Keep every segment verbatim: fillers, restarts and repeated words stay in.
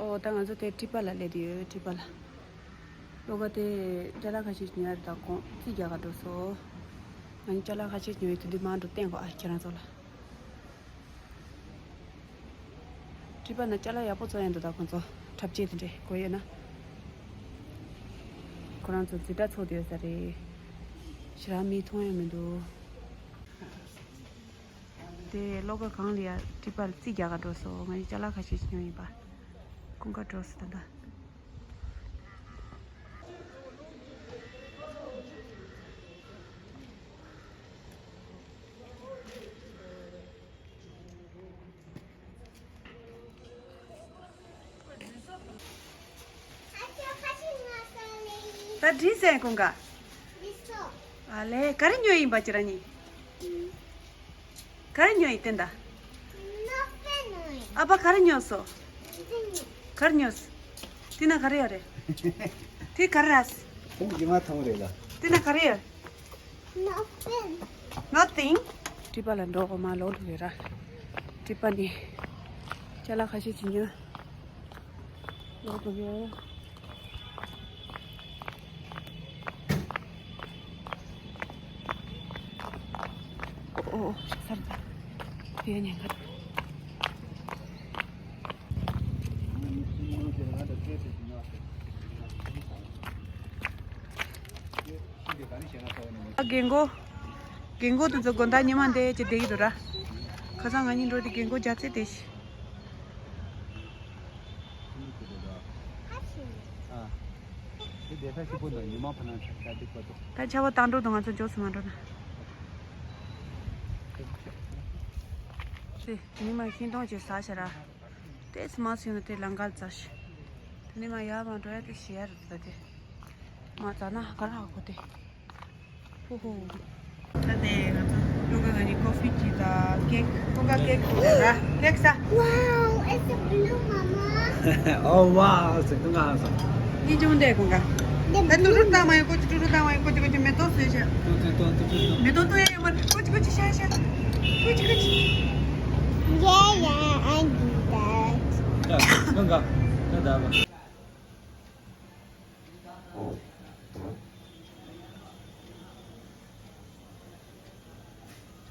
ཨོ་ད་ང་ཚོ་དེ་ཊི་པ་ལ་སླེབས་ཡོད། ཊི་པ་ལ། བློ་དགའ་དེ་ཅ་ལག་ཁ་ཤས་ཉོ་ཡ་རེད། ད་ཁོང་རྩིས་རྒྱག་ག་འགྲོ་སོང་། ང་གཉིས་ཅ་ལག་ཁ་ཤས་ཉོ་ཡི་དེ་དུས་མར་འགྲོ་བསྟན་གོ། ཨ་ཁྱེད་རང་ཚོ་ལ། ཊི་པ་ན་ཅ་ལག་ཡག་པོ་བཙོང་ཡ་འདུག་ད་ཁོང་ཚོ་འཁྲབ་ཆས་དེ་འདྲས་དགོས་ཡོད་ན། ཁོ་རང་ཚོ་འཛིན་གྲྭ་ཚོགས་བསྡད་ཡོད་ས་རེད། ཞེ་དྲག་མིག་མཐོང་ཡ་མི་འདུག་དེ་བློ་དགའ་གང་ལ་ཡ་ཊི་པ་ལ་རྩིས་རྒྱག་ག་འགྲོ་སོང་། ང་གཉིས་ཅ་ལག་ཁ་ཤས་ཤིག་ཉོས་ཡིན་པ། ཀུན་དགའ་འགྲོ་སོང་ད་ལྟ། ད་འགྲིག་སོང་ཀུན་དགའ། ཨ་ལས། ག་རེ་ཉོས་ཡིན་པ་ཁྱེད་རང་གཉིས། ག་རེ་ཉོས་ཡིན་བསྟན་ད། ཨ་ཕ་ག་རེ་ཉོས་སོང་། ག་རེ་ཉོས་སོང་། དེ་ན་ག་རེ་ཡོད་རེད། དེ་ག་རེ་རེད། ཁོང་གིས་མ་མཐོང་རེད་ལ། དེ་ན་ག་རེ་ཡོད། Nothing. Nothing. ཊི་པ་ལ་འགྲོ་དགོས་མ་ལོག་འགྲོ་གི་ར། ཊི་པ་ནི་ཅ་ལག་ཁ་ཤས་ཅིག་ཉོས། ལོག་འགྲོ་གི་ཡོད། ཨོ་ཨོ་ཤ་སར་ད། དེ་ཉན་ག་འགྲོ། རྒན་གོག་རྒན་གོག་དེ་ཚོ་དགོང་དག་ཉི་མ་འདི་ཅི་བསྡད་ཀྱི་འདུག་ར། ཁ་སང་ང་གཉིས་འགྲོ་དེ་རྒན་གོག་རྒྱ་ཚད་དེ་ཤི། ད་ཆར་པ་བཏང་འགྲོ་དང་ང་ཚོ་མགྱོགས་སུ་མ་འགྲོ་ན། དེ་ཉི་མ་ཤིང་སྡོང་ཅིག་ཟ་ཤ་ར། ཏེས་མ་སུ་ཡོང་ན་དེ་ལང་ཀར་འཛར་ཤི། དེ་ནས་མ་ཡར་མ་འགྲོ་ཡ་དེ་ཞི་ཡ་རེད་ད་དེ། མ་འཛར་ན་ག་ར་ཧ་གོ་དེ། ཧུ་ཧུ། ད་དེ་ང་ཚོ་ལོ་ག་ང་གཉིས་ཀོ་ཧྥི་ཅིག་དང་ཀེག་ཀུན་དགའ་ཀེག་ཅིག་ཟ་ར། ཀེག་ཟ། Wow, it's a blue, Mama. Oh wow, it's a good answer. ཡིན་ཅུང་དེ་ཀུན་དགའ། ད་ཏུ་རུ་བཏང་མ་ཡོང་། ཀོ་ཅི་ཏུ་རུ་བཏང་མ་ཡོང་། ཀོ་ཅི་ཀོ་ཅི་མེ་ཏོག་བཟོས་ཤག་ཏུ་ཏུ་ཏུ་ཏུ་ཏུ་ཏུ། མེ་ཏོག་ཏུ་ཡ་ཡོད་མ་རེད། ཀོ་ཅི་ཀོ་ཅི་ཤ་ཤ། ཀོ་ཅི་ཀོ་ཅི། Yeah, yeah, I do that. ཡ་ཀུན་དགའ། ད་ད་བ།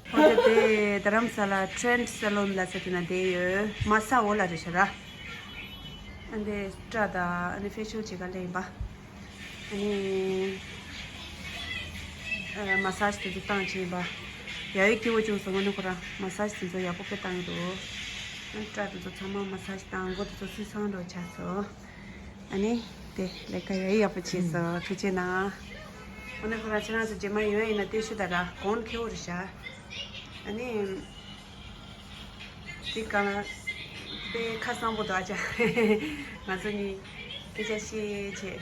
ཁོང་ཚོ་དེ་རྡ་རམ་ས་ལ་ཊྲེན་ཌི་སེ་ལོན་ལ་ཟེར་དེ་ན་བསྡད་ཡོད། མ་ས་འོག་ལ་རེད་ཤག་ར། ཨ་འདི་སྐྲ་དང་ཨ་ནི་ཕེ་ཤལ་བྱེད་ག་སླེབས་ཡིན་པ། ཨ་ནི་ཨ་མ་སཱ་ཇི་དེ་ཚོ་བཏང་བྱས་ཡིན་པ། ཡ་ཡི་སྐྱིད་པོ་བྱུང་སོང་། ཨ་ནི་ཁོ་རང་མ་སཱ་ཇི་དེ་ཚོ་ཡག་པོ་དཔེ་བཏང་གི་འདུག་ཨ་ནི་སྐྲ་དེ་ཚོ་ཚང་མ་མ་སཱ་ཇི་བཏང་། མགོ་དེ་ཚོ་སིང་སིང་འདྲ་ཆགས་སོང་། ཨ་ནི་དེ་ལས་ཀ་ཡ་ཡི་ཡག་པོ་བྱས་སོང་། ཐུགས་རྗེ་གནང་། འོ་ན་ཁོ་རང་ཁྱེད་རང་ཚོ་རྗེས་མ་ཡོང་ཡིན་ན་ལྟོས་ཤིག་ད་ར། གོང་ཁེ་བོ་རེད་ཤག་ཨ་ནི་དེ་ག་ལ་དཔེ་ཁ་གསང་པོ་འདུག་ཨ་ཅག་ང་ཚོ་གཉིས་སྐད་ཆ་བཤད་བྱས།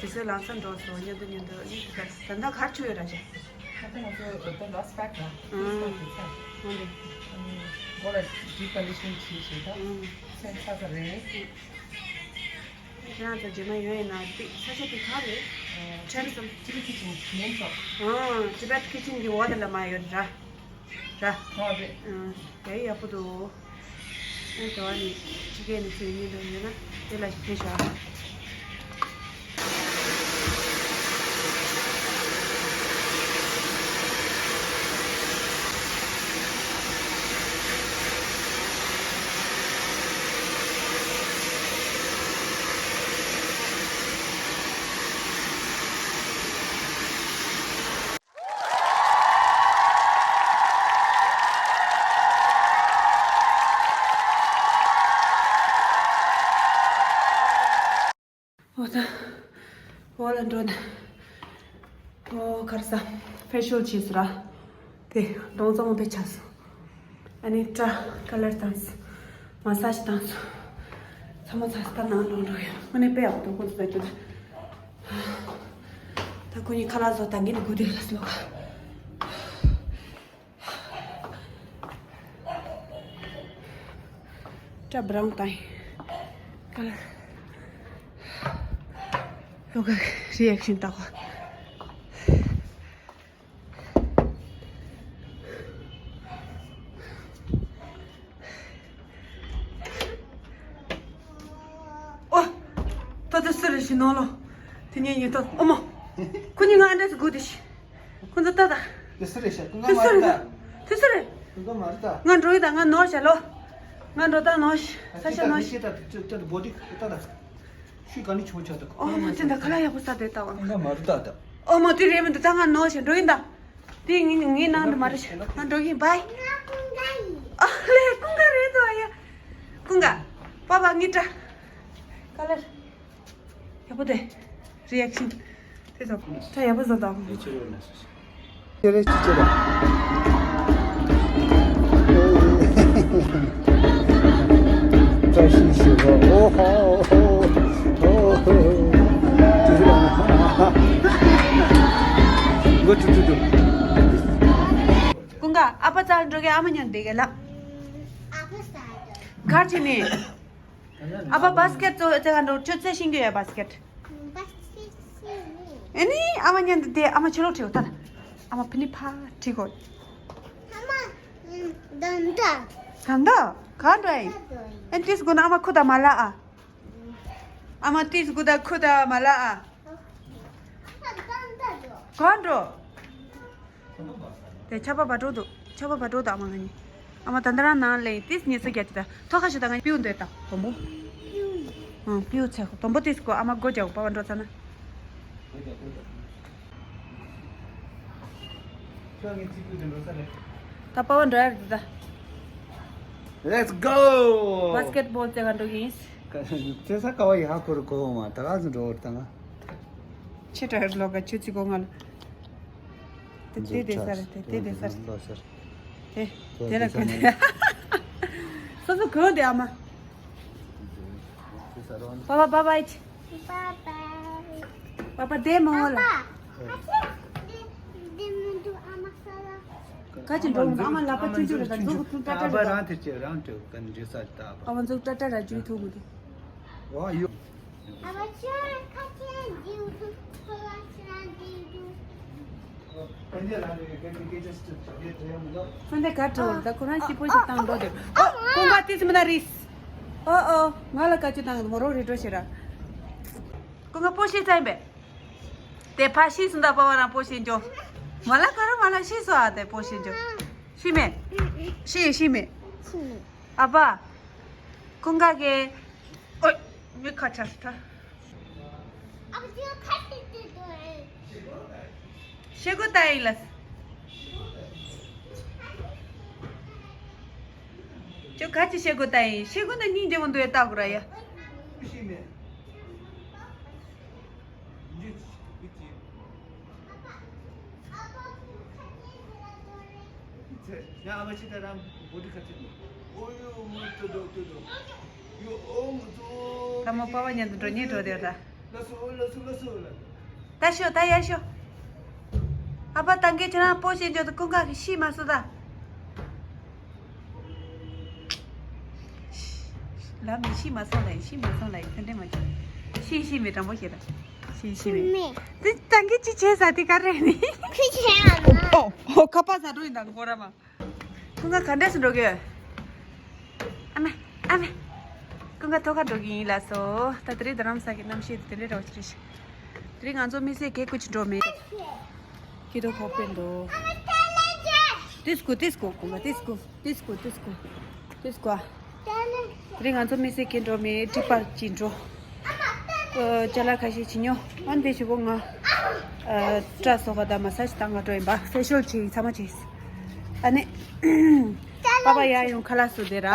དུས་ཚོད་ལམ་སང་འགྲོ་སོང་། མཉམ་དུ་མཉམ་དུ་ཨ་ནི་དེ་ག་ད་ལྟ་ག་རེ་བྱུང་ཡོད་ར་ཅག་ད་ལྟ་ང་ཚོ་ད་ལྟ་ལོ་སི་པེག་ར། ཨང་། ལོ་སི་པེག་གི་ཚ། འོ་འདི། ཨ་ནི་མགོ་ལ་ཌིབ་ཀོན་ཌི་ཤན་བྱས་བྱས་ད། ཨང་། སེམས་ཚ་ཚ་རེད། ཁྱེད་རང་ཚོ་རྗེས་མ་ཡོང་ཡིན་ན་དེ་ས་ཆ་དེ་ག་རེད། ཨ། ཁྲེན་སམ། ཅི་ལི་ཁི་ཆན་མེན་ཤོ། ཨང་། ཊི་བེཊ་ཁི་ཆན་གི་འོག་དེ་ལ་མར་ཡོད་ར། ར། ཨོ་རེད། ཨང་། དེ་ཡག་པོ་འདུག་ཨ་དེ་བ་ནི་ཕྱི་རྒྱལ་ནས་ཚུར་ཡོང་མཁན་འདྲ་ཡོད་ན་དེ་ལ་ཕེབས་ཤོག་འོ་ད། འོག་ལ་འགྲོ་ན། འོ་ག་རེ་ཟ། ཕེ་ཤལ་བྱས་སོང་ར། དེ་གདོང་ཚང་མ་དཔེ་ཆགས་སོང་། ཨ་ནི་སྐྲ་ཀ་ལར་བཏང་སོང་། མ་སཱ་ཇི་བཏང་སོང་། ཚང་མ་ཚར་སོང་། ད་ནང་ལོག་འགྲོ་ཡ། དངོས་གནས་དཔེ་ཡག་པོ་འདུག་ཁོང་ཚོ་ད་ཁྱོད། ད་ཁོ་གཉིས་ཁ་ལག་བཟོ་ད་གིན་དགོས་དུས་ལ་སློག་ག་སྐྲ་བྷ་རའུན་བཏང་ཡིན། ཀ་ལར། ལོ་ག་རི་ཨེག་ཤན་ལྟ་གོ། ད་ལྟ་སུ་རེད་ཞིག་ནོར་ལོ། དེ་ངས་ཉེས་རྟོག་ཨོ་མ། ཁོ་གཉིས་ང་འདྲ་སུ་སྒུག་དེ་ཞིག་ཁོ་ཚོ་ལྟ་ད། དེ་སུ་རེད་ཤག་ཁོ་ང་དེ་མ་སུ་རེད་རེད་ད། དེ་སུ་རེད། ཁོ་ང་མ་རེད་ད། ང་འགྲོ་ཡི་ད། ང་ནོར་ཤག་ལོ། ང་འགྲོ་ད་ནོར་ཤག་ས་ཆ་ནོར་ཤག་ཤེས་ད་དེ་ཅི་ད་བོ་དེ་ལྟ་ད། ཤུལ་ག་ནས་བྱུང་ཆགས་ད་ཁོ། ཨོ་མ་དེ་འདྲ་ཁ་ལག་ཡག་པོ་ཟ་དེ་ལྟ་བ། ཁོ་ང་མ་རེད་ད་ད། ཨོ་མ་དེ་རེད་མི་འདུག་ད་ང་ནོར་ཤག་འགྲོ་ཡིན་ད། དེ་ངའི་ངའི་ནང་དུ་མ་རེད་ཤག་ང་འགྲོ་གི་ཡིན། བཱའི། ཨ་ལེ་ཀུན་དགའ་རེད་འདུག་ཨ་ཡ། ཀུན་དགའ། པ་པ་ངའི་སྐྲ། ཀ་ལར། ཡག་པོ་དེ། རི་ཨེག་ཤན། དེ་ཚོ་ཁྲ་ཡག་པོ་བཟོ་དང་། ཁྱེད་རེ་ཅི་བྱེད་པ། བཀྲ་ཤིས་ཞེས་པ། ཨོ་ཧོ་ཨོ་ཧོ་ཨོ་ཧོ། ཅི་ཞིག་ལ་ན། མགོ་ཅུ་ཅུ་ཅུ། ཀུན་དགའ་ཨ་ཕ་རྩར་འགྲོ་གི། ཨ་མ་མཉམ་བསྡད་གི་ལབ། གར་ཅི་ནི། ཨ་ཕ་བཱ་སི་ཀེཊ་ཚོ་རྩེ་ག་འགྲོ། ཁྱོད་རྩེ་ཤེས་ཀྱི་ཡོད། བཱ་སི་ཀེཊ། ཨེ་ནི་ཨ་མ་མཉམ་དུ་བསྡད། ཨ་མ་ཕྱི་ལོགས་ཁྲིད་འོ་ད། ཨ་མ་ཕི་ནི་ཕ་ཁྲིད་གོ། ཨ་མ། ད་ད། ད་ད་ག་འགྲོ་ཨེ། ཨེ་ཏིས་དགོས་ན་ཨ་མ་ཁུ་ད་མ་ལ་ཨ། ཨ་མ་ཏིས་དགོས་ད་ཁུ་ད་མ་ལ་ཨ། ག་འགྲོ། དེ་ཆར་པ་བབས་འགྲོ་འདུག་ཆར་པ་བབས་འགྲོ་འདུག་ཨ་མ་ང་གཉིས། ཨ་མ་ད་ལྟ་རང་ནང་ལ་ཡིན། ཏིས་ཉལ་ས་རྒྱབ་ཀྱི་ད། ཐོག་ཁ་ཞིག་ད་ང་གཉིས་པིའུ་འདོད་ད་དོམ་པོ། ཨང་པིའུ་ཚེ་དོམ་པོ་ཏིས་གོ། ཨ་མ་སྒོ་རྒྱག་གོ། པ་པ་འགྲོ་ཚར་ན། ད་པ་པ་འགྲོ་ཡ་རེད་ད། Let's go! བཱ་སི་ཀེཊ་བྷོལ་རྩེ་ག་འགྲོ་གི་ཡིན། རྩེ་ས་ཀ་བ་ཡ་ཧ་གོ་རུ་གོ་མ་ད་ག་ཚོད་འགྲོ་བར་ད་ང་། ཆེ་དྲག་ལོ་ག་ཆུ་ཚིག་གོ་ང་ལ། དེ་དེ་དེ་ས་རེད། དེ་དེ་དེ་ས་རེད། དེ་དེ་ལ་གོན་དེ། སོ་སོ་གོན་དེ་ཨ་མ། པ་པ་བཱའི་བཱའི། པ་པ་བདེ་མོ་ལ། ཁ་ཅིག་འགྲོ་ཨ་མ་ལག་པ་ཆུང་ཆུང་རེད་ད། མཛུབ་གུ་ཐུང་ཏྲ་ཏྲ་རེད་ད། རང་དེ་ཅེ་རང་དེ་ག་འདྲེ་ས་ད་པ། ཨ་མ་མཛུབ་ཏྲ་ཏྲ་ར་ཅུའི་ཐུག་མི་འདུག་ཨ་ཡོ། ཁོ་འདི་ག་འགྲོ་ད། ཁོ་རང་སྐྱིད་པོ་ཞིག་བཏང་འགྲོ་དེ། ཨོ་ཀུན་དགའ་ཏིས་མི་ན་རིས། ཨོ་ཨོ་ང་ལ་བཀའ་ཆུ་བཏང་མོ་རོ་རི་འགྲོ་ཤེ་ར། ཀུན་དགའ་པོ་ཤེས་ཙམ་པས། དེ་ཕ་ཤི་སུ་འདའ་པ་བ་རང་པོ་ཤེས་འཇོ། མ་ལ་ཁ་ར་མ་ལ་ཤི་སོ་ཨ་དེ་པོ་ཤེས་འཇོ། ཤི་མེད། ཤི་ཤི་མེད། ཨ་ཕ། ཀུན་དགའ་གི། ཨོ། མི་ཁ་ཆ་ཐ། ཤེ་གོ་ཏ་ཡིན་ལ། ཁྱོད་ག་ཅི་ཤེ་གོ་ཏ་ཡིན། ཤེ་གོ་ན་སྙིང་རྗེ་མོ་འདུག་ཡ་ལྟ་གོ་ར་ཡ། ད་མོ་པ་པ་མཉམ་དུ་འགྲོ་ཉེ་འགྲོ་དེ་ད། ད་ཤོ་ད་ཡ་ཤོ། ཨ་ཕ་ད་གིན་ཁྱོད་རང་པོ་ཤེས་འཇོག་ཏུ་ཀུན་དགའ་གི་ཤི་མ་སོ་ད། ལབ་ནི་ཤི་མ་སོང་ལ་ཡིན། ཤི་མ་སོང་ལ་ཡིན། ཐན་ཐན་མ་བྱུང་། ཤི་ཤི་མི་དྲང་པོ་ཤེས་ད། ཤི་ཤི་མི། མི། དེ་ད་གིན་ཅི་བྱས་ས་དེ་ག་རེ་ནི། ཁི་ཆེ་ཨ་མ། ཨོ་ཨོ་ཁ་པ་ཟ་འགྲོ་ཡིན་ད་གོ་ར་མ། ཀུན་དགའ་ག་འདྲས་སུ་འགྲོ་གི་ཡོད། ཨ་མ། ཨ་མ། ཀུན་དགའ་ཐོག་ཁ་འགྲོ་གི་ཡིན་ལ་སོ། ད་དེ་རིང་རྡ་རམ་ས་གི་གནམ་གཤིས་དེ་འདྲའི་འདྲ་བ་ཅིག་རེད་ཤག་དེ་རིང་ང་ཚོ་དམིགས་བསལ་གྱི་སྐུ་མཁྱེན་འགྲོ་མེད། ཁྱེད་དོ་ཁོག་པའི་འགྲོ། ཏིས་ཀུ་ཏིས་ཀུ་ཀུན་དགའ་ཏིས་ཀུ་ཏིས་ཀུ་ཏིས་ཀུ་ཏིས་ཀུ། དེ་རིང་ང་ཚོ་དམིགས་བསལ་གྱི་འགྲོ་མེད། ཀྲི་པར་གྱི་འགྲོ། ཨ་ཅ་ལག་ཁ་ཤས་ཅི་ཉོ། ཨ་འདི་ཞུ་གོ་ང་། ཨ་སྐྲ་བཟོ་ག་དང་མ་སཱ་ཇི་བཏང་ག་འགྲོ་ཡིན་པ། ཕེ་ཤལ་བྱེད་ཚང་མ་བྱེད། ཨ་ནི། པ་པ་ཡ་ཡོང་ཁ་ལག་བཟོ་དེ་ར།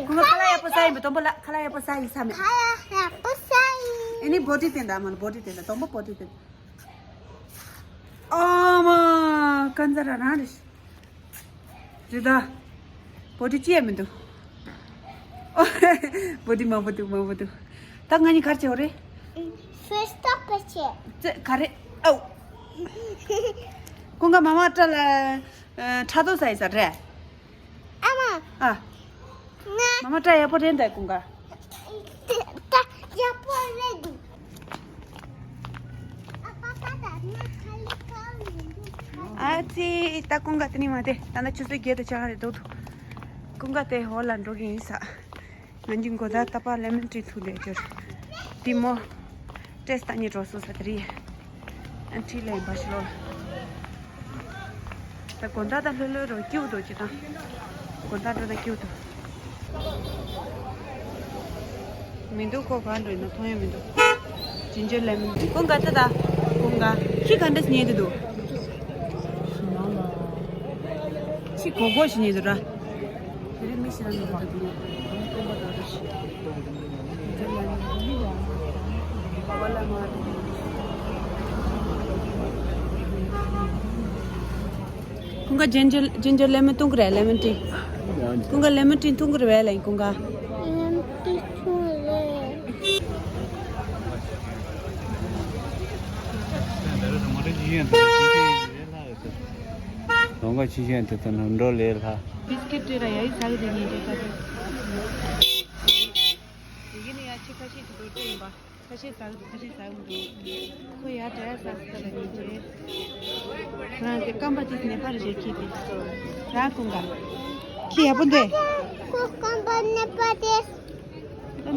ཁོང་ཁ་ལག་ཡག་པོ་ཟ་ཡིན་པ། དོམ་པོ་ལ་ཁ་ལག་ཡག་པོ་ཟ་ཡིན་ས་མེད། ཁ་ལག་ཡག་པོ་ཟ་ཡིན། ཨ་ནི་བོ་ཊི་བསྟན་ད་མ་ན་བོ་ཊི་བསྟན་ད། དོམ་པོ་བོ་ཊི་བསྟན། ཨ་མ་ཀན་ཛ་ར་རང་རེད། རེད་ད། བོ་ཊི་ཅི་ཡང་མི་འདུག་ཨོ། བོ་ཊི་མང་པོ་འདུག་མང་པོ་འདུག་ད་ང་གཉིས་གར་བྱེད་འོ་རེད། ཕེ་སི་ཊོག་པ་བྱེད། ཙེ་ག་རེ། ཨོ། ཀུན་དགའ་མ་མ་སྐྲ་ལ་ཕྲག་དོག་ཟ་ཡི་ས་རེད། ཨ་མ། ཨ། ང་། མ་མ་སྐྲ་ཡག་པོ་རེད་ད་ཀུན་དགའ། ད་ཡག་པོ་རེད་འདུག་ཨ་པ་པ་ད་ང་ཁ་ལི་ཁ་ལི་འདུག་ཨ་ཙི་ད་ཀུན་དགའ་དེ་ནི་མ་དེ་ད་ནི་ཆུ་ཚོད་བརྒྱད་དང་ཕྱེད་ཀ་རེད་འདུག་ཀུན་དགའ་དེ་འོག་ལ་འགྲོ་གི་ཡིན་ས། ང་གཉིས་མགོ་ད་ད་པ་ལེ་མོན་ཊི་ཐུག་ལས་སྦྱོར། དེ་མོ། ཏྲེས་ད་ཉི་འགྲོ་སོང་ས་དེ་རིང་། ཨན་ཁྲི་ལས་འབའ་ཤི་ལོ། ད་དགོང་དག་ད་ལྷོད་ལྷོད་རོ་སྐྱིད་འདུག་ཅི་དང་། དགོང་དག་འགྲོ་ན་སྐྱིད་འདུག་མི་འདུག་ཁོ་ག་འགྲོ་ཡིན་ན་མཐོང་ཡ་མི་འདུག་ཇིན་ཇར་ལེ་མོན་ཀོང་ག་ད་ད། ཀོང་ག་ཁྱི་ག་འདྲ་ཉལ་དུ་འདུག་ཁྱི་གོ་གོ་ཞིག་ཉལ་དུ་ར། དེ་རིང་མི་ཞིག་རང་ཉལ་དུ་འདུག་ཀོང་ག་ཇིན་ཇར་ཇིན་ཇར་ལེ་མོན་འཐུང་གི་རེད། ལེ་མོན་ཏི། ཀོང་ག་ལེ་མོན་ཏི་འཐུང་གི་རེད་ལ་ཡིན་ཀོང་ག་ལོང་ག་ཆི་ཤན་དེ་ཚོ་ནང་འགྲོ་ལས་ལྷ། བིས་ཀེ་ཊི་དེ་ར་ཡ་ཡི་ཟ་གི་དེ་ཉིན་དེ་ད་དེ། དེ་གི་ནི་ཡ་ཆི་ཁ་ཤས་ཀྱི་རྡོ་རྗེ་ཡིན་པ། ཁ་ཤས་ཟ་གི་འདུག་ཁ་ཤས་ཟ་གི་མི་འདུག་ཁོ་ཡ་དྲ་ཡ་ཟ་ཟ་ལ་ཉིན་དེ། ང་དེ་སྐམ་པ་དེ་ནས་ཕར་རེ་ཁྱི་དེ། ར་ཀུན་དགའ། ཁྱི་ཡག་པོ་འདུག་ཁོ་སྐམ་པ་ནས་ཕར་དེ།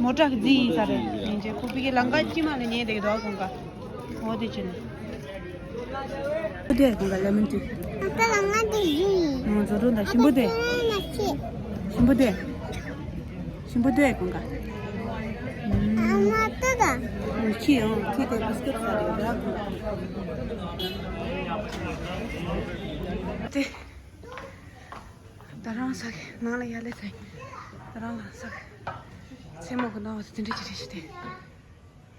མོ་ཊ་གི་རྫི་ཡིན་ས་རེད། ཡིན་ཅེ་ཁོ་པི་ཀའི་ལང་ཀ་ཅི་མ་ལ་ཉེ་དེ་གི་དོ་ཀུན་དགའ། འོ་དེ་ཅི་ནས། ཞིམ་པོ་འདུག་ཀུན་དགའ་ལེ་མོན་ཊི། ཨ་ཁ་ལ་ང་དེ་ཡིན། ཨང་། ཛོ་ཏོ་འདུག་ཞིམ་པོ་འདུག་ཁྱེད་རང་ན་ཁྱེད། ཞིམ་པོ་འདུག་ཞིམ་པོ་འདུག་ཀུན་དགའ། ཨ་མ་ཏི་ད། ཨང་། ཁྱི་ཨང་། ཁྱི་དེ་བིས་ཀེ་ཊི་ཟ་རེད་ད། དེ། ད་རང་ཟ་གི་ནང་ལ་ཡ་ལེ་ཟ་ཡིན། ད་རང་ལ་ཟ་གི་མཚན་མོ་གི་སྣང་བ་དེ་འདྲ་ཅིག་རེད་ཤི་དེ།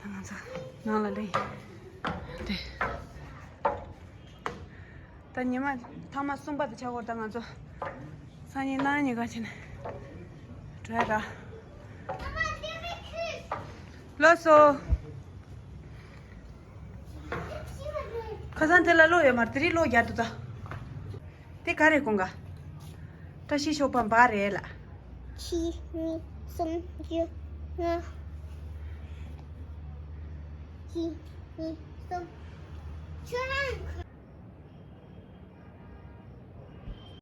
ང་ཚོ་ནང་ལ་ལེན། དེ། ད་ཉི་མ་ཐ་མ་གསུམ་པ་དེ་ཆགས་སྐོར་ད་ང་ཚོ་སང་ཉིན་གནངས་ཉིན་ག་ཕྱིན་བྲོས་ར། ལོ་སོ། ཁ་སང་དེ་ལ་གློག་ཡོད་མ་རེད། དེ་རིང་གློག་རྒྱག་འདུག་ད། དེ་ག་རེ་ཀུན་དགའ། བཀྲ་ཤིས་ཤོག་པ་འབའ་རེད་ལ། གཅིག་གཉིས་གསུམ་བཞི་ལྔ། གཅིག་གཉིས་གསུམ། ཁྱོད་རང་།